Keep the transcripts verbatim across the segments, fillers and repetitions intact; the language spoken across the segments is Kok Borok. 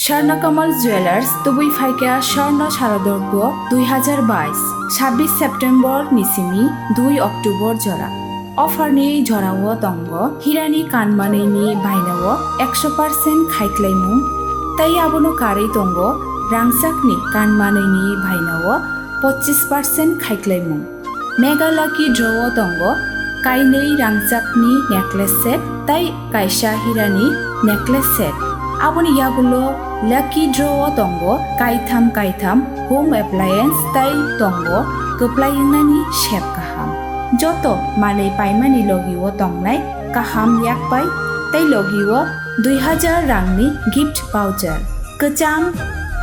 Swarnakamal Jewellers, tubui phaikha Swarno Sharadorgo dui hazar bais, sabbish September ni simi dui October jora. Offer ni jorao tongo hirani kanmanwi ni bainao ekso percent khaiklaimung, tei abono karwi tongo rangchakni kanmanwi ni bainao pochis percent khaiklaimung. Mega Lucky Draw o tongo kainwi rangchakni necklace set tei kaisa hirani necklace set. Aboni yagulo Lucky Draw o tongo kaitham kaitham home appliance tei tongo kwplai wngnani sep kaham. Joto manwi paimani logi o tongnai kaham yakpai tei logi o dui hazar rangni gift voucher. Kwcham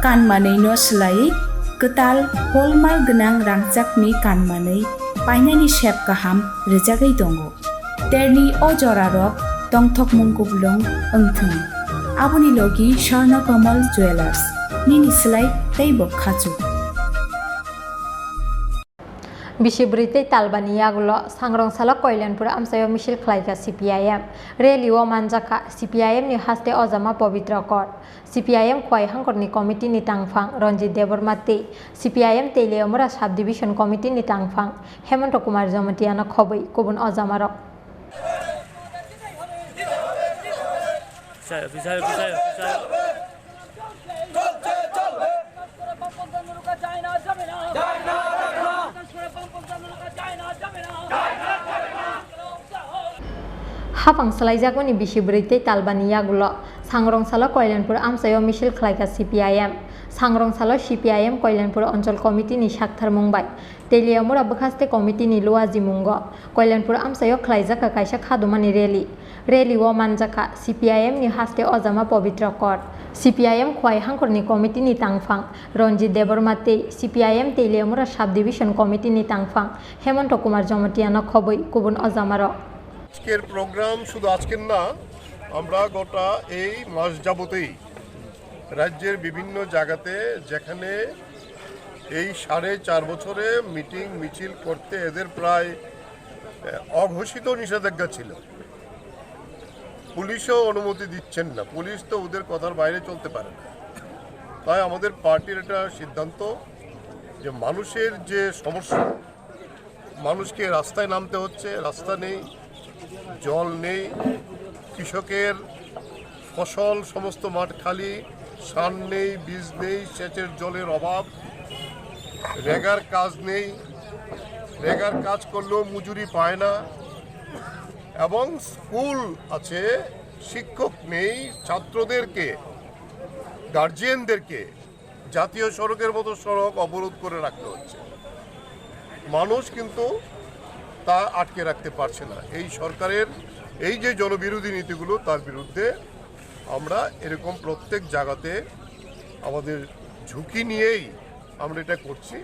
kanmanwi no swlaiwi kwtal hallmark gwnang rangchakni kanmanwi painani sep kaham rwjagwi tongo. Terni o jorarok tongthokmung kuplung wngthwng. Aboni logi Swarno Kamal Jewellers, nini swlai teibo khachuk. Bisi bwrwi tei talbani yagulo Sangrong salo Koilanpur amchaio misil khlaikha C P I M. Rally o manjakha C P I M ni haste ojama Pabitra Kor. C P I M Khwai Hangkorni Committee ni tangphang Ranjit Debbarma tei C P I M Teliamura Sub Division Committee ni tangphang Hemanta Kumar Jamatia no khobwi kubun ojamarok. Hapang swlaijakmani bisi bwrwi tei talbani yagulo Sangrong salo Koilanpur amchaio misil khlaikha C P I M. Sangrong salo C P I M Koilanpur Onchol Committee ni saktharmung bai Teliamura bwkhaste committee ni luajimungo Koilanpur amchaio khlaijakha kaisa khadumani rally. Rally o manjakha C P I M ni haste ojama Pabitra Kor, C P I M Khwai Hangkorni Committee ni tangphang Ranjit Debbarma tei C P I M Teliamura Sub Division Committee ni tangphang Hemanta Kumar Jamatia no khobwi kubun ojamarok. আজকের প্রোগ্রাম শুধু আজকের না, আমরা গোটা এই মাস যাবতেই রাজ্যের বিভিন্ন জায়গাতে যেখানে এই সাড়ে চার বছরে মিটিং মিছিল করতে এদের প্রায়, আহ, অঘোষিত নিষেধাজ্ঞা ছিল। পুলিশও অনুমতি দিচ্ছেন না, পুলিশ তো ওদের কথার বাইরে চলতে পারে না। তাই আমাদের পার্টির একটা সিদ্ধান্ত যে মানুষের যে সমস্যা, মানুষকে রাস্তায় নামতে হচ্ছে, রাস্তা নেই, জল নেই, কৃষকের ফসল সমস্ত মাঠ খালি, সার নেই, বীজ নেই, সেচের জলের অভাব, রেগার কাজ নেই, রেগার কাজ করলেও মজুরি পায় না, এবং স্কুল আছে, শিক্ষক নেই, ছাত্রদেরকে, গার্জিয়ানদেরকে জাতীয় সড়কের মতো সড়ক অবরোধ করে রাখতে হচ্ছে। মানুষ কিন্তু তা আটকে রাখতে পারছে না। এই সরকারের এই যে জনবিরোধী নীতিগুলো, তার বিরুদ্ধে আমরা এরকম প্রত্যেক জায়গাতে আমাদের ঝুঁকি নিয়েই আমরা এটা করছি।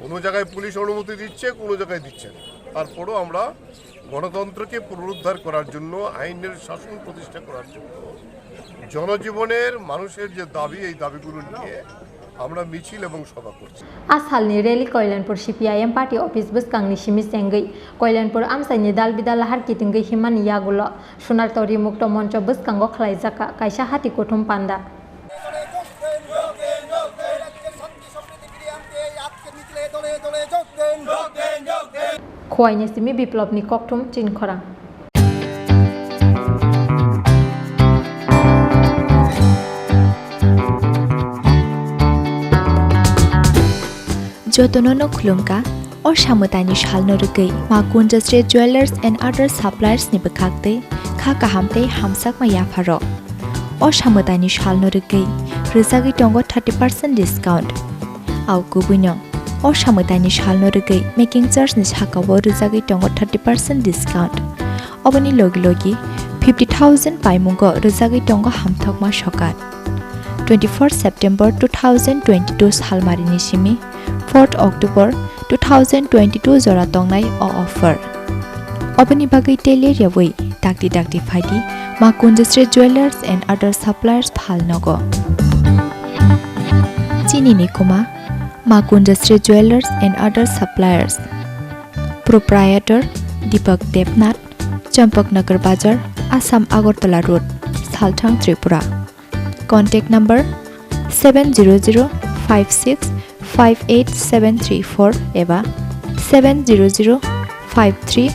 কোনো জায়গায় পুলিশ অনুমতি দিচ্ছে, কোনো জায়গায় দিচ্ছে না। তারপরও আমরা গণতন্ত্রকে পুনরুদ্ধার করার জন্য, আইনের শাসন প্রতিষ্ঠা করার জন্য, জনজীবনের, মানুষের যে দাবি, এই দাবিগুলো নিয়ে আমরা মিছিল এবং সভা করছি। A salni rally Koilanpur C P I M party office bwskangni simi chengwi Koilanpur amchaini dal bidal lahar kitingwi himmani yagulo Sunartori Mukto Moncho bwskango khlaijakha kaisa hati kuthum panda. Khowai ni simi Biplopni kokthum Chinkhorang. Jotono no khulumkha, o samwtaini salno rwgwi Ma Kunjasri Jewellers and Other Suppliers ni bwkhaktwi kha kaham tei hamsakma yapharok. O samwtaini salno rwgwi rwjagwi tongo thirty percent discount. Au kubuino, o samwtaini salno rwgwi making charge ni sakao rwjagwi tongo thirty percent discount. Oboni logi logi fifty thousand paimungo rwjagwi tongo hamthokma sokat. Twenty-four September two thousand twenty-two salmarini simi fourth October two thousand twenty-two jora tongnai o offer. Oboni bagwi tele rewui dakti dakti phaidi Ma Kunjasri Jewellers and Other Suppliers phalnogo. Chini ni kuma Ma Kunjasri Jewellers and Other Suppliers. Proprietor Deepak Debnath, Champaknagar Bazar, Assam Agartala Road, Salthang, Tripura. Contact number seven zero zero five six five eight seven three four eba seven zero zero five three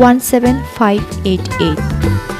one seven five eight eight.